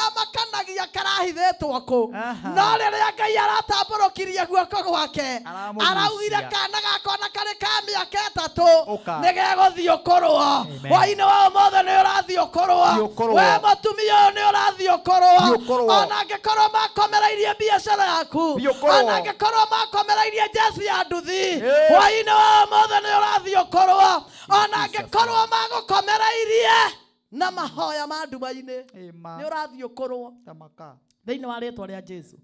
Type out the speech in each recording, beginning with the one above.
Gũtiramakanagia karahithĩtwo kũ. No rĩrĩa Ngai aratambũrũkirie guoko gwake, Aramũgucia. Araugire kana gakwa na karĩ ka mĩaka 3 Ũka. nĩ gegũthiĩ ũkũrũo. Amen. Hwaĩ-inĩ wa ũmũthĩ nĩ ũrathiĩ ũkũrũo. Thiĩ ũkũrũo. We mũtumia ũyũ nĩ ũrathiĩ ũkũrũo. Thiĩ ũkũrũo. Ona angĩkorwo makomereirie biacara yaku, Thiĩ ũkũrũo. ona angĩkorwo makomereirie jeci ya nduthi, Ĩĩ. hwaĩ-inĩ wa ũmũthĩ nĩ ũrathiĩ ũkũrũo. Ona angĩkorwo magũkomereirie na mahoya ma nduma-inĩ, Ĩma. nĩ ũrathiĩ ũkũrũo Tamaka. Thĩinĩ wa rĩtwa rĩa Jesu.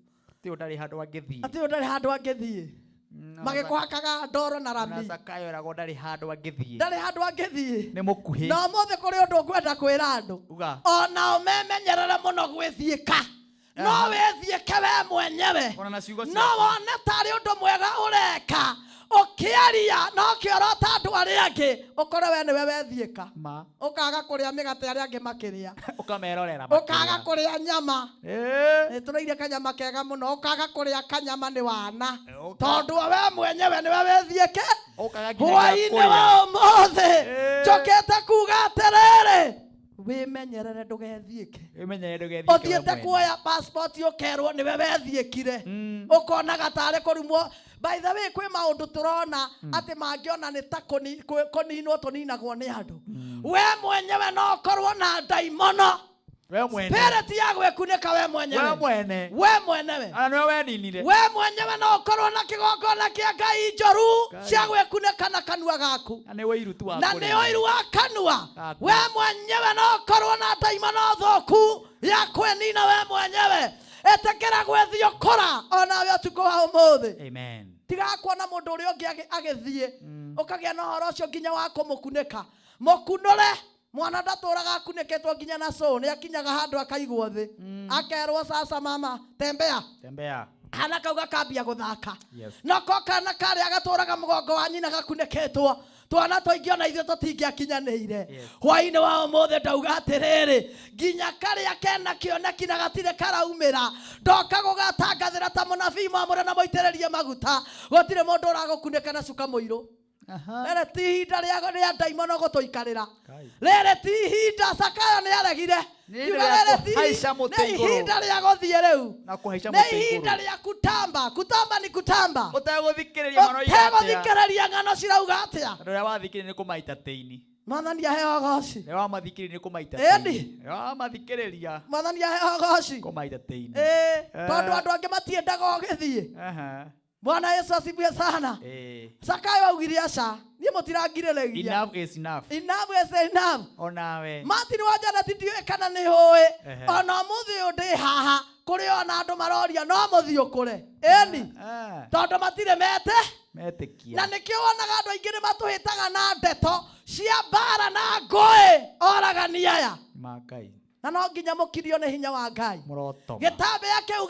Ti ũndarĩ handũ angĩthiĩ. Atĩ ũyũ ndarĩ handũ angĩthiĩ, magĩkũhakaga ndoro na Ona rami. Zakayo eragwo ndarĩ handũ angĩthiĩ. Ndarĩ handũ angĩthiĩ. Nĩ mũkuhĩ. Na ũmũthĩ kũrĩ ũndũ ngwenda kwĩra andũ. Uga. Onao memenyerere mũno gwĩthiĩka. No wĩthiĩke we mwenyewe. Ona na ciugo No ciaku. wone tarĩ ũndũ mwega ũreka ũkĩaria na ũkĩorota andũ arĩa angĩ, ũkore we nĩwe wethiĩka. Ma. Ũkaga kũrĩa mĩgate arĩa angĩ makĩrĩa. Ũkamerorera. Ũkaga kũrĩa nyama. Ĩĩ. Nĩ tũrĩire kanyama kega mũno, ũkaga kũrĩa kanyama nĩ wana. Ũka- Tondũ we mwenyewe nĩwe wĩthiĩke. Ũkaga nginya gĩa Hwaĩ-inĩ kũrĩa. wa ũmũthĩ Ĩĩ. njũkĩte kuga atĩrĩrĩ, wĩmenyerere ndũgethiĩke. Wĩmenyerere ndũgethiĩke we Ũthiĩte mwene. Kuoya passport ũkerwo nĩwe wethiĩkire, ũkonaga tarĩ kũrumwo. By the way, kwĩ maũndũ tũrona atĩ mangĩona nĩ ta kũninwo tũninagwo nĩ andũ. We mwenyewe no ũkorwo na ndaimono, We mwene. Spirit ya gwĩkunĩka we mwenyewe. We mwene. We mwenyewe. Ona nĩwe weninire. We mwenyewe no ũkorwo na kĩgongona kĩa ngai njoru Ngai. Cia gwĩkunĩka na kanua gaku. Na nĩ ũiru tu wa Na kũrĩa. nĩ ũiru wa kanua. Gaku. We mwenyewe no ũkorwo na ndaimono thũku ya kwĩnina we mwenyewe. Ĩtĩkĩra gwĩthiĩ ũkũra onawe ũtukũ wa ũmũthĩ. Amen. Tigaga kuona mũndũ ũrĩa ũngĩ agĩthiĩ ũkagĩa na ũhoro ũcio nginya wa kũmũkunĩka. Mũkunũre. Mwana ndatũraga akunĩkĩtwo nginya na cũũ, nĩ akinyaga handũ akaigwo thĩ, akerwo, "Sasa mama, tembea." Tembea. Kana kau gakambia gũthaka. Nako kana karĩa gatũraga mũgongo wa nyina gakunĩkĩtwo, twana tũingĩ ona ithuĩ tũtingĩakinyanĩire. Hwaĩ-inĩ wa ũmũthĩ ndauga atĩrĩrĩ, nginya karĩa kena kĩoneki na gatirĩ karaumĩra, ndoka gũgatangathĩra ta mũnabii mwamũre na mũitĩrĩrie maguta, gũtirĩ mũndũ ũragũkunĩka na cuka mũirũ. Rĩrĩ ti ihinda rĩa ndaimono gũtũikarĩra. Kai. Rĩrĩ ti ihinda. Sakayo nĩ aregire. Nĩ Kiuga ihinda rĩa rĩrĩ ti kũhaica mũtĩ nĩ igũrũ. Ihinda rĩa gũthiĩ rĩu. Na kũhaica Nĩ mũtĩ ihinda igũrũ. Rĩa kutamba. Kutamba ni kutamba. Ũtegũthikĩrĩria maroiga atĩa. Ũtegũthikĩrĩria ng'ano cirauga atĩa. Andũ arĩa wathikĩrĩria nĩ kũmaita tĩini. Mwathani aheo goci. Rĩrĩa wamathikĩrĩria nĩ kũmaita Ĩni. tĩini. Rĩrĩa wamathikĩrĩria Mwathani aheo goci. kũmaita tĩini. Ĩĩ, tondũ andũ angĩ matiendaga ũgĩthiĩ. Bwana Yesu asifiwe sana. Sakayo augire, "Aca, niĩ mũtirangirĩrĩria." Enough is enough. Enough is enough. Onawe. Martin wa Janet, ndiũĩ kana nĩ ũĩ, ona ũmũthĩ ũyũ ndĩ haha kũrĩ ona andũ maroria no mũthiĩ ũkũre ĩni, tondũ matirĩ mete Metĩkia. Na nĩkĩo wonaga andũ aingĩ nĩ matũhĩtaga na ndeto cia mbara na ngũĩ, oragani aya. Ma Ngai. Na no nginya mũkirio nĩ hinya wa Ngai. Mũrotoma. Gĩtambaya kĩu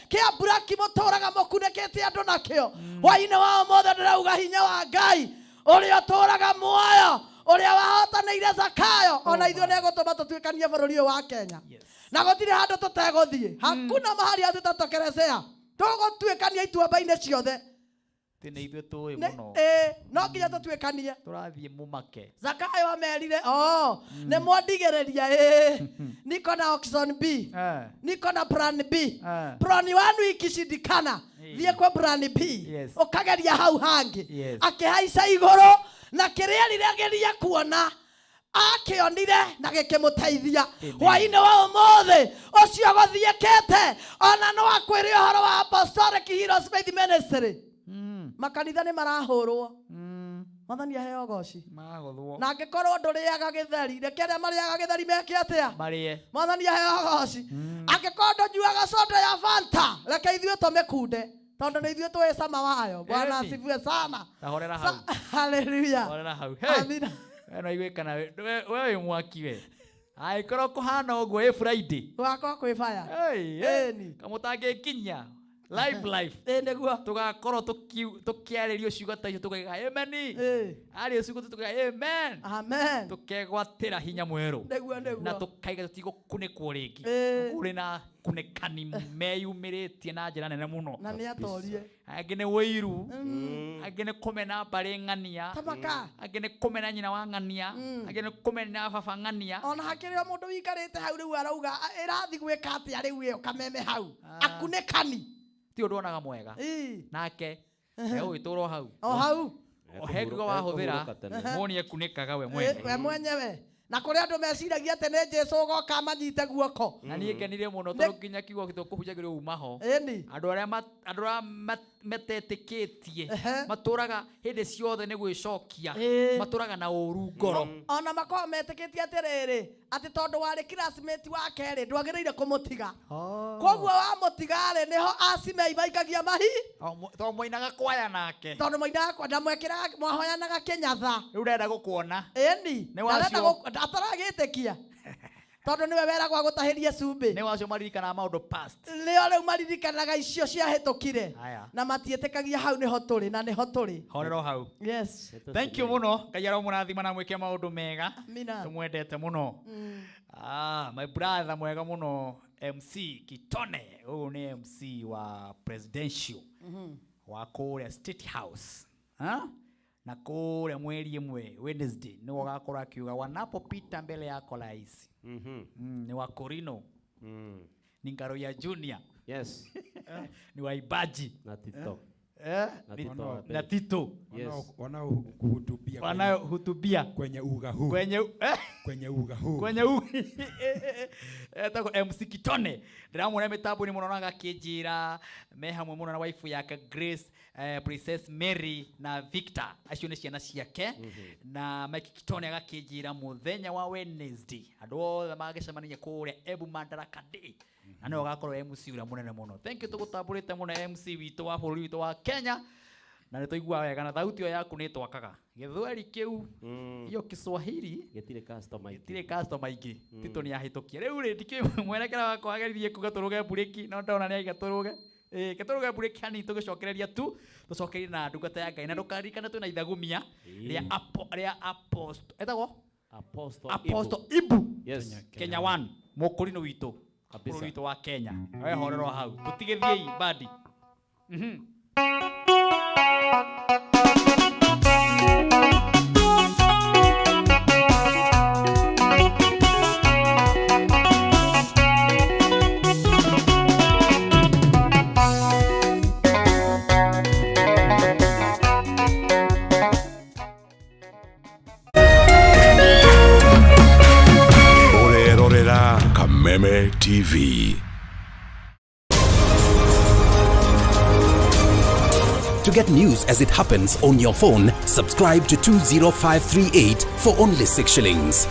kĩa buraki mũtũraga mũkunĩkĩte andũ nakĩo, hwainĩ wa ũmũthĩ ndĩrauga hinya wa Ngai ũrĩa ũtũraga muoyo, ũrĩa wahotanĩire Zakayo, ona ithuĩ nĩ egũtũma tũtuĩkanie bũrũri ũyũ wa Kenya. Na gũtirĩ handũ tũtegũthiĩ. Hakuna mahali hatutatokelezea. Tũgũtuĩkania ituamba-inĩ ciothe. Atĩ nĩ ithuĩ tũĩ mũno. Ĩĩ, no nginya tũtuĩkanie. Tũrathiĩ mũmake. Zakayo amerire, "Oh, nĩ mwandigĩrĩria? Ĩĩ, niko na option B. Niko na plan B. Plan wanu ikishindikana, thiĩ kwa plan B." Ũkageria hau hangĩ. Akĩhaica igũrũ na kĩrĩa eriragĩria kuona akĩonire na gĩkĩmũteithia. Amen. Hwainĩ wa ũmũthĩ ũcio gũthiĩkĩte, ona no akwĩre ũhoro wa Apostolic Heroes Faith Ministry, makanitha nĩ marahũrwo. Mwathani aheo goci. Magũthwo. Na angĩkorwo ndũrĩaga gĩtheri, reke arĩa marĩaga gĩtheri meke atĩa? Marĩe. Mwathani aheo goci. Angĩkorwo ndũnyuaga soda ya Fanta, reke ithuĩ tũmĩkunde, tondũ nĩ ithuĩ tũĩ cama wayo. Bwana asifiwe sana. Tahorera hau. Haleluya. Horera hau. Hey. Amina. We no igue kana we wĩ mwaki we. Angĩkorwo kũhana ũguo ĩ Friday. Gwakwa kwĩ baya. Hey, hey. Ĩni. Kamũtangĩkinyia. Live life. Ĩ nĩguo. Tugakorwo tukiarĩrio ciugo ta icio tukaiga amen. Ĩ. Ario ciugo tukaiga amen. Amen. Tukegwatĩra hinya mwerũ. Nĩguo Na nĩguo. tukaiga tũtigũkunĩkwo rĩngĩ. Ĩ. Kũrĩ na kunĩkani meyumĩrĩtie na njĩra nene mũno. Na nĩ atorie. Angĩ nĩ wĩiru, angĩ nĩ kũmena mbarĩ ng'ania, Tamaka. angĩ nĩ kũmena nyina wa ng'ania, angĩ nĩ kũmena baba ng'ania. Ona hakĩrĩ o mũndũ wikarĩte hau rĩu arauga ĩrathi gwĩka atĩa rĩu ĩyo kameme hau. Akunĩkani. Ti ũndũ onaga mwega. Ĩ. Nake egũgĩtũra o hau. O hau. Ohe ngiuga wahũthĩra muoni ekunĩkaga we Ĩ, mwene. we mwenyewe. Na kũrĩ andũ meciragia atĩ nĩ Jesũ ũgoka amanyite guoko. Na niĩ ngenire mũno tondũ nginya kiugo tũkũhunjagĩrio uma ho. Ĩni. Andũ arĩa metetĩkĩtie matũraga hĩndĩ ciothe nĩ gwĩcokia, Ĩ. matũraga na ũru ngoro. Ona makoragwo metĩkĩtie atĩrĩrĩ, atĩ tondũ warĩ classmate wake rĩ, ndwagĩrĩire kũmũtiga. Koguo wamũtiga rĩ, nĩho acimei maikagia mahi. Tondũ mwainaga kwaya nake. Tondũ mwainaga kwaya, na mwekĩraga, mwahoyanaga kĩnyatha. Rĩu ndenda gũkuona. Ĩni. Nĩ wacio. Ndarenda ataragĩtĩkia. Tondũ nĩwe weragwo agũtahĩrie cumbĩ. Nĩ wacio maririkanaga maũndũ past. Nĩo rĩu maririkanaga icio ciahĩtũkire. Haya. Na matiĩtĩkagia hau nĩho tũrĩ na nĩho tũrĩ. Horero hau. Yes. Thank you mũno. Ngai aromũrathima na mwĩke maũndũ mega. Amina. Tũmwendete mũno. My brother mwega mũno MC Kitone. Ũyũ nĩ MC wa presidential. Wa kũrĩa State House. Ha? Na kũrĩa mweri ĩmwe Wednesday nĩwe ũgakorwo akiuga wanapopita mbele yako rais. Ni wa Korino. Ni Ngaro ya Junior. Yes. Ni wa Ibaji. Na Tito. Na Tito. Na Tito. Yes. Wanaohutubia. Wanaohutubia. Kwenye uga huu. Kwenye Kwenye uga huu. Kwenye uga. Etagwo MC Kitone. Ndĩramuona mĩtambo-inĩ mũno na agakĩnjĩra me hamwe mũno na waifu yake Grace, Princess Mary na Victor. Acio nĩ ciana ciake. Na Mike Kitone agakĩnjĩra mũthenya wa Wednesday andũ othe magĩcemania kũrĩa Embu Madaraka Day. Na nĩwe ũgakorwo MC ũrĩa mũnene mũno. Thank you tũgũtambũrĩte mũno MC witũ wa bũrũri witũ wa Kenya. Na nĩ tũiguaga wega na thauti ĩyo yaku nĩ ĩtwakaga. Gĩthweri kĩu, hiyo Kiswahili, Gĩtirĩ customer aingĩ. Gĩtirĩ customer aingĩ. Tito nĩ ahĩtũkia. Rĩu rĩ, ndikĩũĩ mwerekera wakwa ageririe kuga tũrũge mburĩki, no ndona nĩ aiga tũrũge. Ke tũrũge mburĩki hanini tũgĩcokereria tu, tũcokererie na ndungata ya Ngai. Na ndũkaririkane twĩna ithagumia rĩa rĩa aposto. Etagwo? Apostle Apostle Ibu. Ibu. Yes. Kenya 1, mũkũrinũ witũ. Kabisa. Bũrũri witũ wa Kenya. We horero hau. Tũtigĩthiei bandi. Orerorera Kameme TV. To get news as it happens on your phone, subscribe to 20538 for only 6 shillings.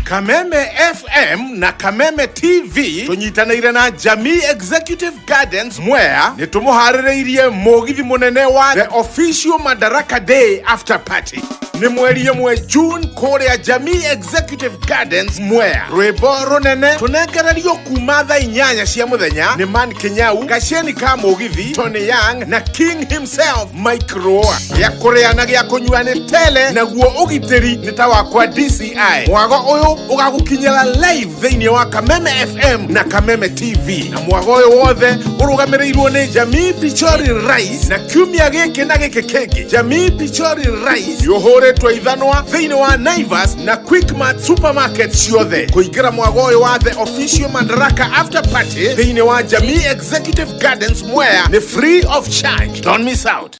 Kameme FM na Kameme TV tunyitanĩire na Jamii Executive Gardens Mwea nĩ tũmũharĩrĩirie mũgithi mũnene wa The Official Madaraka Day After Party. Nĩ mweri ĩmwe June kũrĩa Jamii Executive Gardens Mwea. Rwĩmbo rũnene tũnengererio kuma thaa 8 cia mũthenya nĩ Man Kinyau, Gaceni ka Mũgithi, Tony Young na King himself Mike Roa. Gĩa kũrĩa na gĩa kũnyua nĩ tele, naguo ũgitĩri nĩ ta wakwa DCI. Mwago ũyũ ũgagũkinyĩra live thĩinĩ wa Kameme FM na Kameme TV. Na mwago ũyũ wothe ũrũgamĩrĩirwo nĩ Jamii Pichori Rice na kiumia gĩkĩ na gĩkĩ kĩngĩ. Jamii Pichori Rice yũhũrĩtwo ithanwa thĩinĩ wa Naivas na Quickmart supermarket ciothe. Kũingĩra mwago ũyũ wa The Official Madaraka After Party thĩinĩ wa Jamii Executive Gardens Mwea nĩ free of charge. Don't miss out.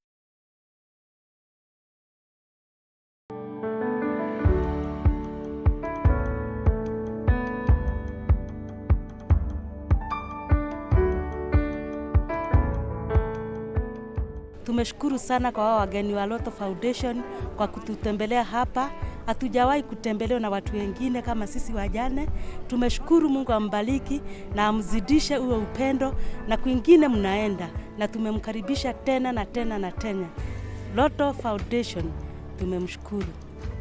Tumeshukuru sana kwa wao wageni wa Lotto Foundation kwa kututembelea hapa. Hatujawahi kutembelewa na watu wengine kama sisi wajane. Tumeshukuru, Mungu ambariki na amzidishe huo upendo, na kwingine mnaenda, na tumemkaribisha tena na tena na tena. Lotto Foundation tumemshukuru.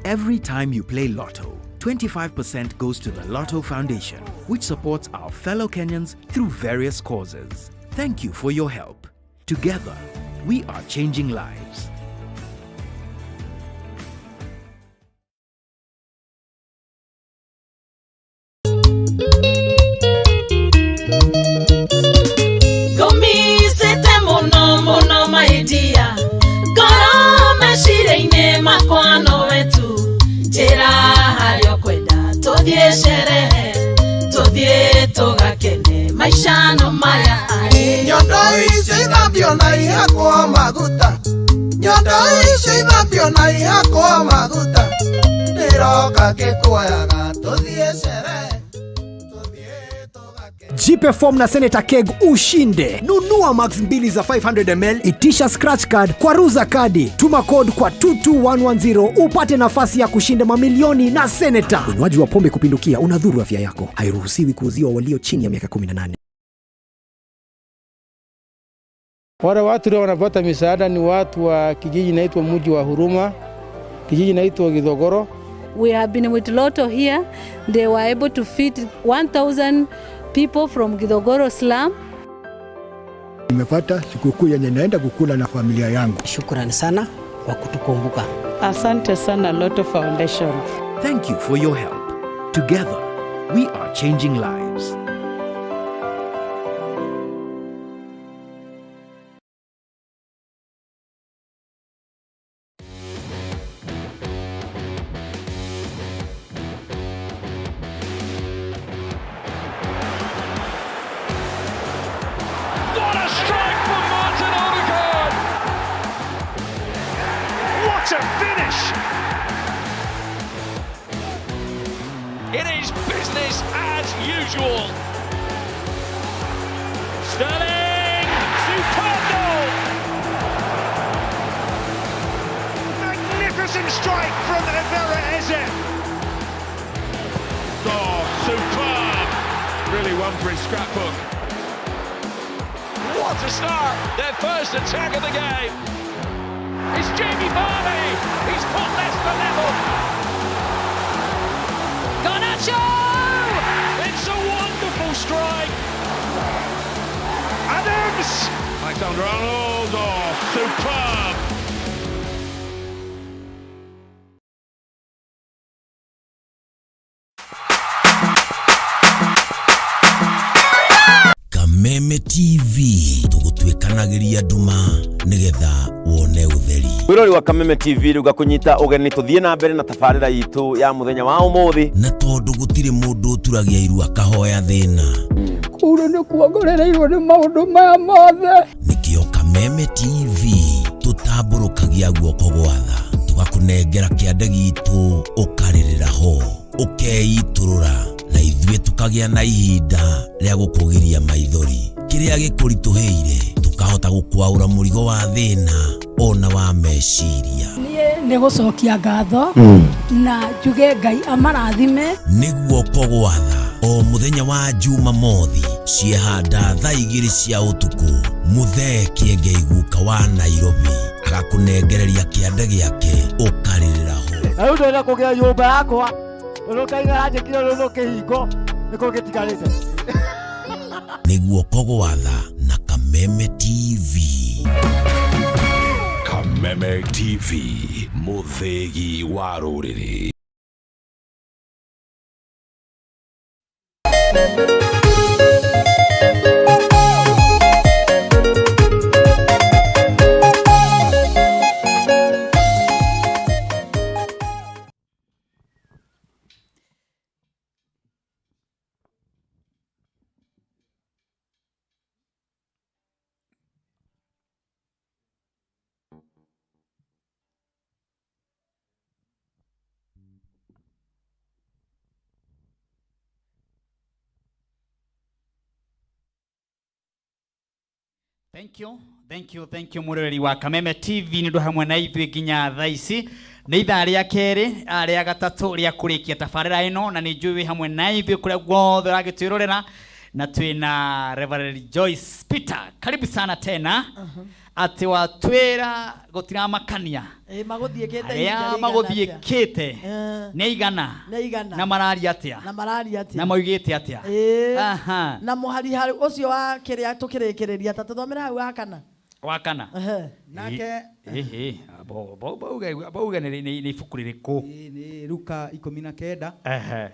Every time you play Lotto, 25% goes to the Lotto Foundation, which supports our fellow Kenyans through various causes. Thank you for your help. Together, we are changing lives. Ngũmicĩte mũno mũno maidia ngoro meciria-inĩ makwa nowe tu njĩra harĩa ũkwenda tũthiĩ sherehe tũthiĩ tũgakene maica no maya. Nyondo icio ithambio na ihakwo maguta, nyondo icio ithambio na ihakwo maguta, ndĩroka ngĩkuoyaga tũthiĩ sherehe. Jipe form na Senator Keg ushinde. Nunua max mbili za 500 ml, itisha scratch card kwa ruza kadi, tuma code kwa 22110 upate nafasi ya kushinda mamilioni na Senator. Unywaji wa pombe kupindukia unadhuru afya yako. Hairuhusiwi kuuziwa walio chini ya miaka 18. Wale watu leo wanapata misaada ni watu wa kijiji inaitwa Mji wa Huruma, kijiji inaitwa Githogoro. We have been with Lotto here. They were able to feed 1,000 people from Githogoro slum. Nimepata sikukuu yenye naenda kukula na familia yangu. Shukrani sana kwa kutukumbuka. Asante sana Lotto Foundation. Thank you for your help. Together, we are changing lives. What a strike from Martin Odegaard! What a finish! It is business as usual. Sterling! Superb goal! Magnificent strike from Evera Eze. Oh, superb! Really one for his scrapbook. What a start! Their first attack of the game. It's Jamie Vardy! He's put Leicester level. Garnacho! It's a wonderful strike. Adams! Alexander Arnold, oh, superb! Kameme TV tũgũtuĩkanagĩria nduma nĩgetha wone ũtheri. Mwirori wa Kameme TV rĩu ngakũnyita ũgeni tũthiĩ na mbere na tabarĩra itũ ya mũthenya wa ũmũthĩ. Na tondũ gũtirĩ mũndũ ũturagia iru akahoya thĩna, Kũu nĩ kuongorereirwo nĩ maũndũ maya mothe. Nĩkĩo Kameme TV tũtambũrũkagia guoko gwa tha tũgakũnengera kĩande gitũ ũkarĩrĩra ho ũkeitũrũra na ithuĩ tũkagĩa na ihinda rĩa gũkũgiria maithori kĩrĩa gĩkũritũhĩire tũkahota gũkwaũra mũrigo wa thĩna ona wa meciria. Niĩ nĩ gũcokia ngatho na njuge Ngai amarathime. Nĩ guoko gwa tha o mũthenya wa Jumamothi ciehanda thaa 2 cia ũtukũ mũthee Kĩengei guka wa Nairobi agakũnengereria kĩande gĩake ũkarĩrĩra ho. Na rĩu ndĩrenda kũgĩa nyũmba yakwa tondũ Ngai aranjĩkire rũrũ kĩhingo nĩkĩo gĩtigarĩte. Nĩ guoko gwa tha na Kameme TV. Kameme TV, mũthĩgi wa rũrĩrĩ. Thank you, thank you, thank you mwiroreri wa Kameme TV nĩ ũndũ hamwe na ithuĩ nginya thaa ici nĩ ithaa rĩa kerĩ rĩa gatatũ rĩa kũrĩkia tabarĩra ĩno na nĩ njũĩ wĩ hamwe na ithuĩ kũrĩa guothe ũragĩtwĩrorera na twĩna Reverend Joyce Peter, karibu sana tena. Atĩ watwĩra gũtiramakania Ĩ, magũthiĩkĩte arĩa ihinda rĩigana atĩa? magũthiĩkĩte Eh. nĩ aigana Nĩ aigana. Na mararia atĩa? Na mararia atĩa? Na maugĩte atĩa? Ĩ. Aha. Na mũhari harĩ ũcio wa kĩrĩa tũkĩrĩkĩrĩria ta tũthomere hau wa kana. Wa kana. Ehe. Nake- Ĩhĩ, bauge nĩ ibuku rĩrĩkũ? Nĩ Luka 19. Ehe.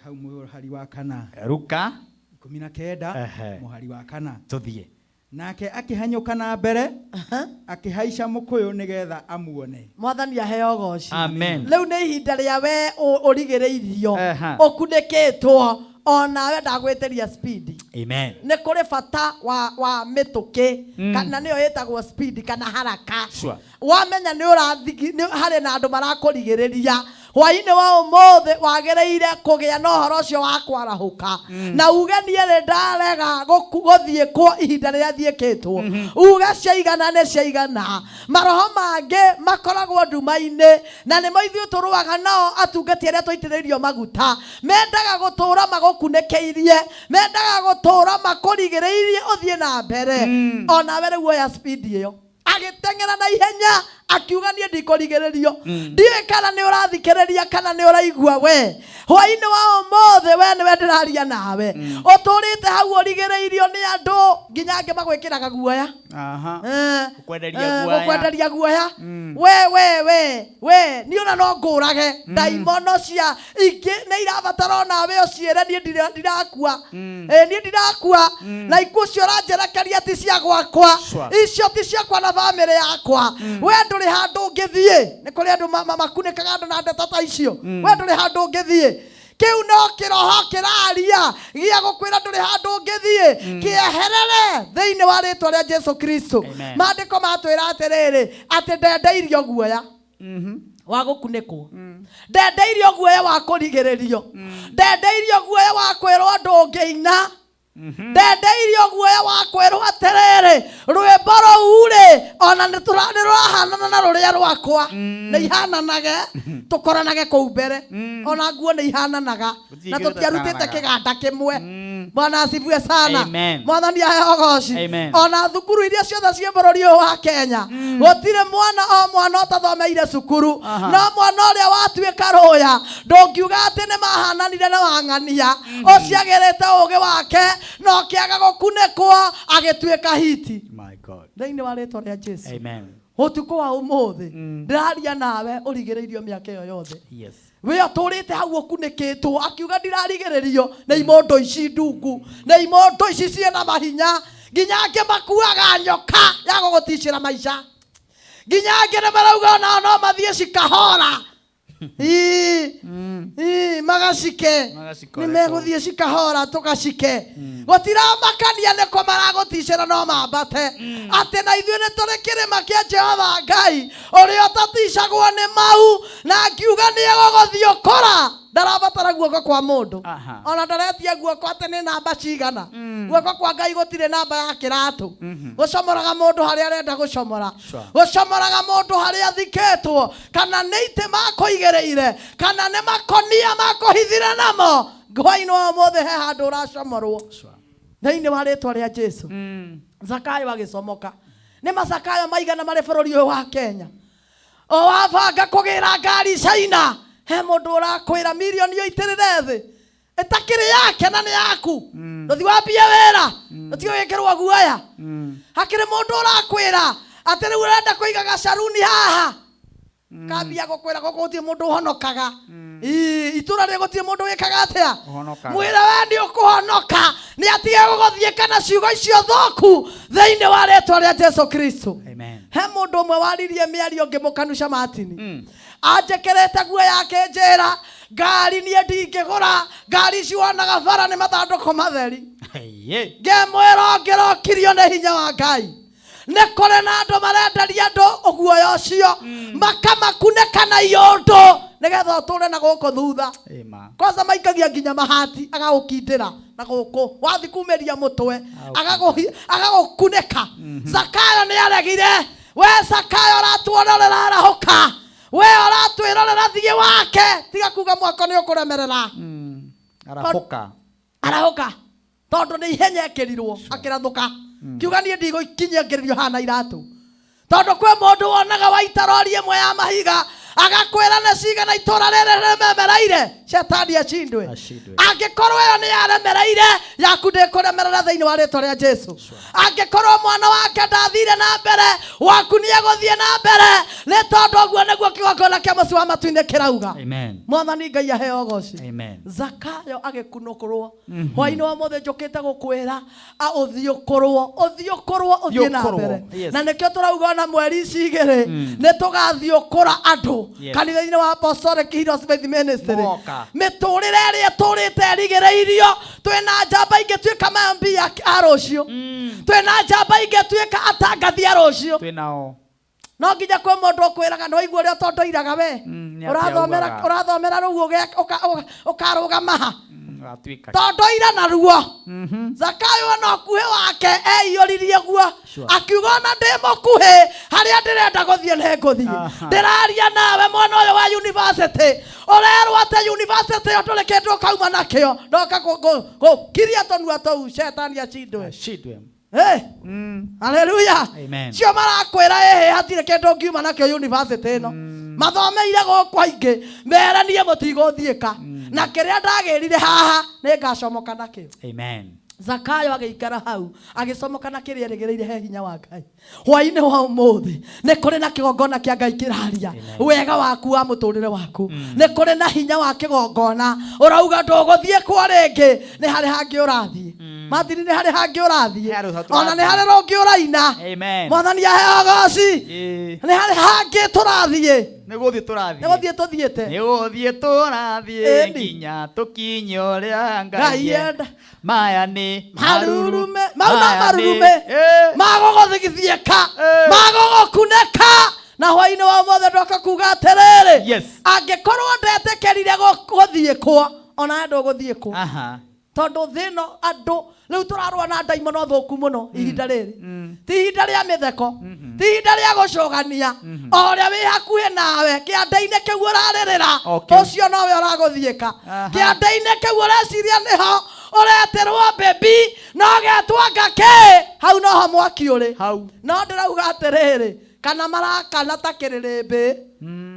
Hau mũhari wa kana. Luka 19 Ehe. mũhari wa kana. Tũthiĩ. Nake akĩhanyũka na mbere, akĩhaica mũkũyũ nĩgetha amuone. Mwathani aheo goci. Amen. Rĩu nĩ ihinda rĩa we ũrigĩrĩirio, Aha. ũkunĩkĩtwo, onawe ndagwĩtĩria speed. Amen. Nĩ kũrĩ bata wa mĩtũkĩ, kana nĩyo ĩtagwo speed kana haraka. Sure. Wamenya nĩ ũrathigi, nĩ harĩ na andũ marakũrigĩrĩria hwainĩ wa ũmũthĩ, wagĩrĩire kũgĩa na ũhoro ũcio wa kwarahũka. Na uge niĩ nĩ ndarega gũthiĩ kwo ihinda rĩrĩa thiĩkĩtwo. Uge ciaigana nĩ ciaigana. Maroho mangĩ makoragwo nduma-inĩ, na nĩmo ithuĩ tũrũaga nao atungati arĩa tũitĩrĩirio maguta. Mendaga gũtũra magũkunĩkĩirie, mendaga gũtũra makũrigĩrĩirie ũthiĩ na mbere. Onawe rĩu oya speed ĩyo. Agĩteng'era na ihenya akiuga niĩ ndikũrigĩrĩrio. Ndiũĩ kana nĩ ũrathikĩrĩria kana nĩ ũraigua we. Hwainĩ wa ũmũthĩ we nĩwe ndĩraria nawe. Ũtũrĩte hau ũrigĩrĩirio nĩ andũ nginya angĩ magwĩkĩraga guoya. Aha. Gũkwenderia guoya. Gũkwenderia guoya. We, we, we, we, niĩ ona no ngũrage. Ndaimono cia ingĩ nĩ irabatara onawe ũciĩre niĩ ndirakua. Niĩ ndirakua. Na ikuũ cio ũranjerekeria ti cia gwakwa. Sure. Icio ti ciakwa na bamĩrĩ yakwa. We ndũrĩ handũ ũngĩthiĩ. Nĩ kũrĩ andũ makunĩkaga andũ na ndeto ta icio. We ndũrĩ handũ ũngĩthiĩ. Kĩu no kĩroho kĩraria gĩa gũkwĩra ndũrĩ handũ ũngĩthiĩ. Kĩeherere thĩinĩ wa rĩtwa rĩa Jesu Kristo. Amen. Maandĩko matwĩra atĩrĩrĩ, atĩ ndendeirio guoya wa gũkunĩkwo, ndendeirio guoya wa kũrigĩrĩrio, ndendeirio guoya wa kwĩrwo ndũngĩina, ndendeirio guoya wa kwĩrwo atĩrĩrĩ, rwĩmbo rũu rĩ, ona nĩ rũrahanana na rũrĩa rwakwa. Nĩ ihananage, tũkoranage kũu mbere. Ona nguo nĩ ihananaga, Gũtirĩ na kĩndũ tũtiarutĩte tũtahananaga. kĩganda kĩmwe. Bwana asifiwe sana. Amen. Mwathani aheo goci. Amen. Ona thukuru iria ciothe ciĩ bũrũri ũyũ wa Kenya, gũtirĩ mwana o mwana ũtathomeire cukuru. Aha. No mwana ũrĩa watuĩka rũya, ndũngiuga atĩ nĩ mahananire na wang'ania. Ũciagĩrĩte ũgĩ wake, na ũkĩaga gũkunĩkwo, agĩtuĩka hiti. My God. Thĩinĩ wa rĩtwa rĩa Jesu. Amen. Ũtukũ wa ũmũthĩ, ndĩraria nawe ũrigĩrĩirio mĩaka ĩyo yothe. Yes. We ũtũrĩte hau ũkunĩkĩtwo, akiuga ndirarigĩrĩrio nĩ imondo ici ndungu, nĩ imondo ici ciĩna mahinya, nginya angĩ makuaga nyoka ya gũgũticĩra maica, nginya angĩ nĩ marauga onao no mathiĩ cikahora. Ii, ii, magacike. Magacikore Nĩ megũthiĩ cikahora, tũgacike. Gũtiramakania nĩkũ maragũticĩra no mambate. Atĩ na ithuĩ nĩ tũrĩ kĩrĩma kĩa Jehova Ngai, ũrĩa ũtaticagwo nĩ mau, na ngiuga nĩ egũgũthiĩ ũkora. Ndarabatara guoko kwa mũndũ. Aha. Ona ndaretia guoko atĩ nĩ namba cigana. Guoko kwa Ngai gũtirĩ namba ya kĩratũ. Gũcomoraga mũndũ harĩa arenda gũcomora. Sure. Gũcomoraga mũndũ harĩa athikĩtwo, kana nĩ itĩ makũigĩrĩire, kana nĩ makonia makũhithire namo. Hwainĩ wa ũmũthĩ he handũ ũracomorwo. Sure. Thĩinĩ wa rĩtwa rĩa Jesu. Zakayo agĩcomoka. Nĩ macakayo maigana marĩ bũrũri ũyũ wa Kenya. O wabanga kũgĩra ngari China, he mũndũ ũrakwĩra mirioni ũitĩrĩre thĩ. Ĩtakĩrĩ yake na nĩ yaku. Ndũthiĩ wambie wĩra, ndũthiĩ wĩkĩrwo guoya. Hakĩrĩ mũndũ ũrakwĩra atĩ rĩu ũrenda kũiga gacaruni haha. Kambia gũkwĩra gũkũ gũtirĩ mũndũ ũhonokaga. Ii, itũra rĩrĩ gũtirĩ mũndũ wĩkaga atĩa? Ũhonokaga. Mwĩre we nĩ ũkũhonoka, nĩ atige gũgũthiĩ kana ciugo icio thũku thĩinĩ wa rĩtwa rĩa Jesu Kristo. Amen. He mũndũ ũmwe waririe mĩario ngĩmũkanusha Martin. Anjĩkĩrĩte nguo yake njĩra, ngari niĩ ndingĩgũra, ngari ici wonaga bara nĩ mathandũkũ matheri. Hey, Ngĩmwĩra ũngĩrokirio nĩ hinya wa Ngai. Nĩ kũrĩ na andũ marenderia andũ ũguoya ũcio, makamakunĩka na iũndũ nĩgetha ũtũre na gũkũ thutha. Ĩma. Kwanza maikagia nginya mahati, agagũkindĩra na gũkũ, wathiĩ kumĩria mũtwe, agagũkunĩka. Zakayo nĩ aregire. We Zakayo ũratuona ũrarahũka, we ũratwĩrorera thiĩ wake, tiga kuga mwako nĩ ũkũremerera. Arahũka. Arahũka tondũ nĩ ihenya ekĩrirwo, akĩrathũka. Kiuga niĩ ndigũkinyia ngĩrĩrio haha na iratũ. Tondũ kwĩ mũndũ wonaga waita rori ĩmwe ya mahiga agakwĩra nĩ cigana itũra rĩrĩ rĩmemereire. Shetani acindwe. Angĩkorwo ĩyo nĩ yaremereire, yaku ndĩkũremerera thĩinĩ wa rĩtwa rĩa Jesu. Angĩkorwo mwana wake ndathire na mbere, waku nĩ egũthiĩ na mbere, nĩ tondũ ũguo nĩguo kĩgongona kĩa mũciĩ wa matu-inĩ kĩrauga. Amen. Mwathani Ngai aheo ũgoci. Amen. Zakayo agĩkunũkũrwo. Hwainĩ wa mũthĩ njũkĩte gũkwĩra ũthiũkũrwo, ũthiũkũrwo, ũthiĩ na Thiũkũrwo, mbere. yes. Na nĩkĩo tũrauga ona mweri ici igĩrĩ nĩ tũgathiũkũra andũ Yes. kanitha-inĩ wa Apostolic Heroes Faith Ministry. Mũgoka. Mĩtũrĩre ĩrĩa ĩtũrĩte ĩrigĩrĩirio, twĩna njamba ingĩtuĩka mambi a rũciũ, twĩna njamba ingĩtuĩka atangathi a rũciũ. Twĩnao. No nginya kwĩ mũndũ ũkwĩraga no igua ũrĩa ũtondoiraga we. Nĩ atĩa Ũrathomera ugaga? ũrathomera rũu ũkarũgama ha? Ũgatuĩka. Tondoira naruo. Zakayo ona ũkuhĩ wake eiyũririe guo. Sure. Akiuga ona ndĩ mũkuhĩ harĩa ndĩrenda gũthiĩ nĩ ngũthiĩ. Ndĩraria nawe mwana ũyũ wa university, ũrerwo atĩ university ĩyo ndũrĩ kĩndũ ũkauma nakĩo. Ndoka gũkiria tũnua tũu, shetani acindwe. Acindwe. Hey. Haleluya. Amen. Cio marakwĩra ĩhĩ hatirĩ kĩndũ ũngiuma nakĩo university ĩno. Mathomeire gũkũ aingĩ mere niĩ mũtigũthiĩka, na kĩrĩa ndagĩrire haha nĩ ngacomoka nakĩo. Amen. Zakayo agĩikara hau agĩcomoka na kĩrĩa erĩgĩrĩire he hinya wa Ngai. Hwainĩ wa ũmũthĩ nĩ kũrĩ na kĩgongona kĩa Ngai kĩraria wega waku wa mũtũrĩre waku. Nĩ kũrĩ na hinya wa kĩgongona ũrauga ndũgũthiĩ kwa rĩngĩ, nĩ harĩ hangĩ ũrathiĩ. Martin, nĩ harĩ hangĩ ũrathiĩ, ona nĩ harĩ rũngĩ ũraina. Amen. Mwathani aheo goci. Nĩ harĩ hangĩ tũrathiĩ. Nĩ gũthiĩ tũrathiĩ. Nĩ gũthiĩ tũthiĩte. Nĩ gũthiĩ tũrathiĩ Ĩni. nginya tũkinye ũrĩa Ngai Ngai enda. enda. Maya nĩ marurume, mau no Maya nĩ- marurume magũgũthigithiĩka, magũgũkunĩka. Na hwainĩ wa ũmũthĩ ndoka kuga atĩrĩrĩ, Yes. angĩkorwo ndetĩkĩrire gũthiĩ kwo, ona ndũgũthiĩ kwo. Aha. Tondũ thĩ ĩno andũ rĩu tũrarũa na ndaimono thũku mũno ihinda rĩrĩ. Ti ihinda rĩa mĩtheko, ti ihinda rĩa gũcũgania. O ũrĩa wĩ hakuhĩ nawe kĩanda-inĩ kĩu ũrarĩrĩra, O kĩu. ũcio nowe ũragũthiĩka. Kĩanda-inĩ kĩu ũreciria nĩho ũretĩrwo baby, no getwo ngakĩ, hau noho mwaki ũrĩ. Hau. No ndĩrauga atĩrĩrĩ, kana marakana ta kĩrĩrĩmbĩ,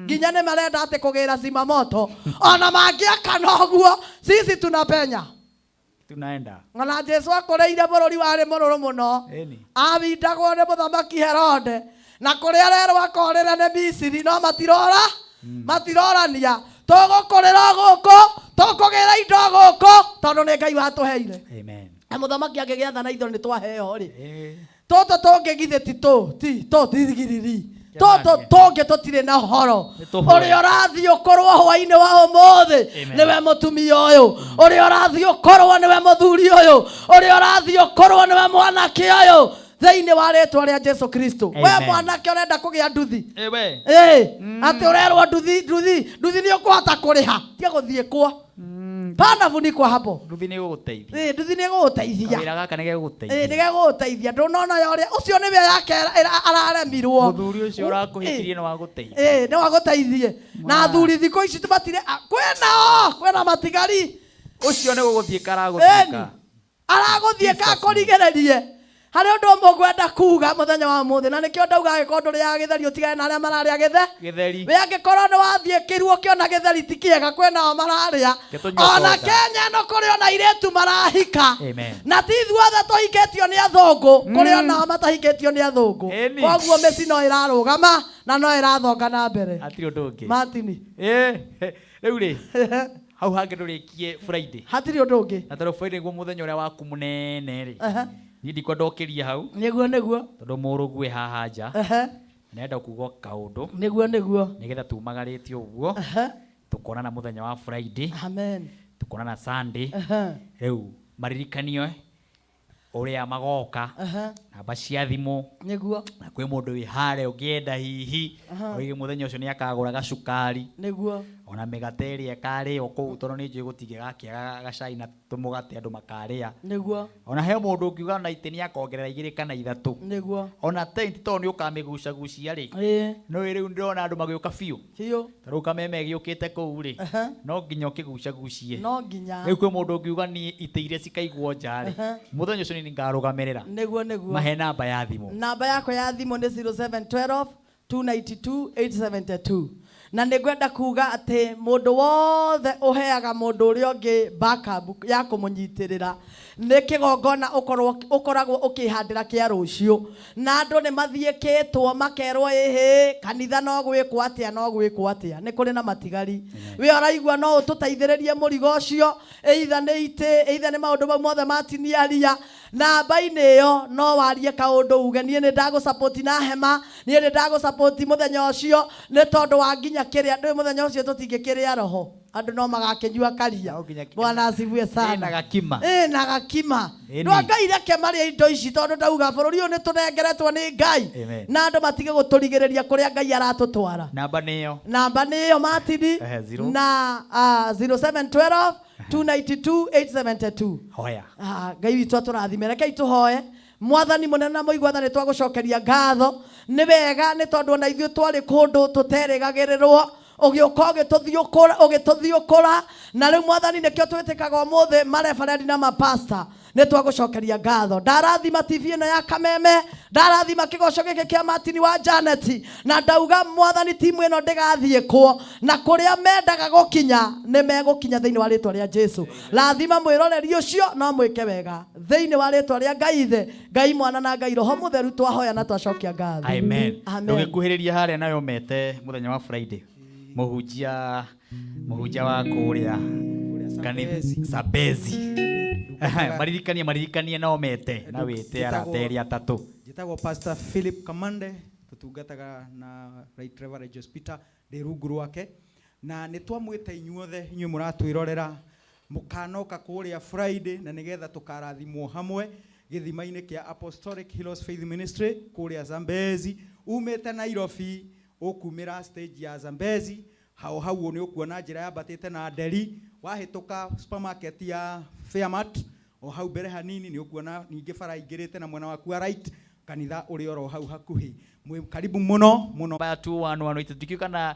nginya nĩ marenda atĩ kũgĩra zimamoto. Ona mangĩakana ũguo, sisi tunapenya. Tunaenda. Ona Jesu akũrĩire bũrũri warĩ mũrũrũ mũno. Ĩni. Awindagwo nĩ mũthamaki Herode, na kũrĩa arerwo akorĩre nĩ Misiri, no matirora, matirorania. Tũgũkũrĩra gũkũ, tũkũgĩra indo gũkũ, tondũ nĩ Ngai watũheire. Amen. Na mũthamaki angĩgĩathana itho nĩ twaheo rĩ. Tũtũ tũngĩ githĩ ti tũ, ti tũ tigiriri. Tũtũ tũngĩ tũtirĩ na ũhoro. Nĩ tũhoe. Ũrĩa ũrathiĩ ũkorwo hwainĩ wa ũmũthĩ Amen. nĩwe mũtumia ũyũ, ũrĩa ũrathiĩ ũkorwo nĩwe mũthuri ũyũ, ũrĩa ũrathiĩ ũkorwo nĩwe mwanake ũyũ, thĩinĩ wa rĩtwa rĩa Jesu Kristo. We Amen. mwanake ũrenda kũgĩa nduthi, Ewe. Atĩ ũrerwo nduthi, nduthi, nduthi nĩ ũkũhota kũrĩha, tiga gũthiĩ kuo. Pana funikwa hapo. Nduthi nĩ ĩgũgũteithia. Nduthi nĩ ĩgũgũteithia. Kawĩra gaka nĩ gegũgũteithia. Nĩ gegũgũteithia. Ndũnona ya ũrĩa ũcio nĩwe yake araremirwo. Mũthuri ũcio ũrakũhikirie nĩ wagũteithia. Nĩ wagũteithie. Na athuri thikũ ici tũmatire, kwĩnao, kwĩna matigari. Ũcio nĩ gũgũthiĩka aragũthiĩka. Ĩni. Aragũthiĩka akũrigĩrĩrie. Harĩ ũndũ ũmwe ngwenda kuga mũthenya wa ũmũthĩ, na nĩkĩo ndauga angĩkorwo ndũrĩaga gĩtheri ũtigane na arĩa mararĩa gĩthe. Gĩtheri. We angĩkorwo nĩ wathiĩ kĩruo ũkĩona gĩtheri ti kĩega, kwĩnao mararĩa. Reke tũnyue Ona soda. Kenya ĩno kũrĩ ona airĩtu marahika. Amen. Na ti ithuothe tũhikĩtio nĩ athũngũ, kũrĩ onao matahikĩtio nĩ athũngũ. Ĩni. Koguo mĩciĩ no ĩrarũgama na no ĩrathonga na mbere. Hatirĩ ũndũ ũngĩ. Martin. Rĩu rĩ, hau hangĩ ndũrĩkie Friday. Hatirĩ ũndũ ũngĩ. Na tondũ Friday nĩguo mũthenya ũrĩa waku mũnene rĩ. Aha. Niĩ ndikwenda ũkĩrie hau. Nĩguo, nĩguo. Tondũ mũrũguo wĩ haha nja. Aha. Nĩrenda kuga kaũndũ. Nĩguo, nĩguo. Nĩgetha tumagarĩte ũguo. Aha. Tũkonana mũthenya wa Friday. Amen. Tũkonana Sunday. Aha. Rĩu maririkanio ũrĩa magoka. Aha. Namba cia thimũ. Nĩguo. Na kwĩ mũndũ wĩ harĩa ũngĩenda hihi. Aha. Oige mũthenya ũcio nĩakagũra gacukari. Nĩguo. Ona mĩgate ĩrĩa ĩkarĩo kũu tondũ nĩ njũĩ gũtingĩgakĩaga gacai na tũmũgate andũ makarĩa. Nĩguo. Ona he mũndũ ũngiuga ona itĩ nĩakongerera igĩrĩ kana ithatũ. Nĩguo. Ona tent tondũ nĩ ũkamĩgucagucia rĩ. Ĩĩ. No rĩu ndĩrona andũ magĩũka biũ. Biũ. Ta rĩu kameme gĩũkĩte kũu rĩ. Aha. No nginya ũkĩgucagucie. No nginya. Rĩu kwĩ mũndũ ũngiuga niĩ itĩ iria cikaigwo nja rĩ. Aha. Mũthenya ũcio niĩ ngarũgamĩrĩra. Nĩguo, nĩguo. Mahe namba ya thimũ. Namba yakwa ya thimũ nĩ 0712 292 872. Na nĩ ngwenda kuga atĩ mũndũ wothe ũheaga mũndũ ũrĩa ũngĩ backup ya kũmũnyitĩrĩra nĩ kĩgongona ũkoragwo ũkĩhandĩra kĩa rũciũ. Na andũ nĩ mathiĩkĩtwo makerwo ĩhĩ kanitha no gwĩkwo atĩa, no gwĩkwo atĩa, nĩ kũrĩ na matigari. We ũraigua no ũtũteithĩrĩrie mũrigo ũcio, either nĩ itĩ, either nĩ maũndũ mau mothe matiniaria. Namba-inĩ ĩyo no warie kaũndũ uge niĩ nĩ ndagũsupport na hema, niĩ nĩ ndagũsupport mũthenya ũcio, nĩ tondũ wa nginya kĩrĩa ndũĩ mũthenya ũcio tũtingĩkĩrĩa roho, andũ no magakĩnyua karia. Bwana asifiwe sana. Ĩna gakima. Ĩna gakima. Ĩni. Ndwa Ngai reke marĩe indo ici, tondũ ndauga bũrũri ũyũ nĩ tũnengeretwo nĩ Ngai. Amen. Na andũ matige gũtũrigĩrĩria kũrĩa Ngai aratũtwara. Namba nĩyo. Namba nĩyo Martin. Ehe, zero. Na 0712 292 872. Hoya. Ngai witũ atũrathime. Rekei tũhoe. Mwathani mũnene na mũigua tha, nĩ twagũcokeria ngatho. Nĩ wega nĩ tondũ ona ithuĩ twarĩ kũndũ tũterĩgagĩrĩrwo, ũgĩũka ũgĩtũthiũkũra, na rĩu Mwathani nĩkĩo twĩtĩkaga ũmũthĩ mareferendi na mapasta. Nĩ twagũcokeria ngatho. Ndarathima TV ĩno ya Kameme, ndarathima kĩgoco gĩkĩ kĩa Martin wa Janet, na ndauga Mwathani timu ĩno ndĩgathiĩ kwo, na kũrĩa mendaga gũkinya nĩ megũkinya thĩinĩ wa rĩtwa rĩa Jesu. Rathima mwĩroreri ũcio no mwĩke wega thĩinĩ wa rĩtwa rĩa Ngai Ithe, Ngai Mwana na Ngai Roho Mũtheru. Twahoya na twacokia ngatho. Amen. Amen. Ndũgĩkuhĩrĩria harĩa nayo mete mũthenya wa Friday. Mũhunjia wa kũrĩa kanitha Sabezi. Maririkanie no mete na wĩte arata erĩ atatũ. Njĩtagwo Pastor Philip Kamande, tũtungataga na Right Reverend Jose Peter ndĩ rungu rwake, na nĩ twamwĩta inyuothe inyuĩ mũratwĩrorera mũkanoka kũrĩa Friday, na nĩgetha tũkarathimwo hamwe gĩthima-inĩ kĩa Apostolic Heroes Faith Ministry kũrĩa Zambezi. Umĩte Nairobi ũkumĩra stage ya Zambezi, hau hau nĩ ũkuona njĩra yambatĩte na nderi, wahĩtũka supermarket ya Fairmart o hau mbere hanini nĩ ũkuona ningĩ bara ingĩrĩte na mwena waku wa right, kanitha ũrĩ oro hau hakuhĩ. Mwĩ karibu mũno mũno. Baya 2118 ndikiũ kana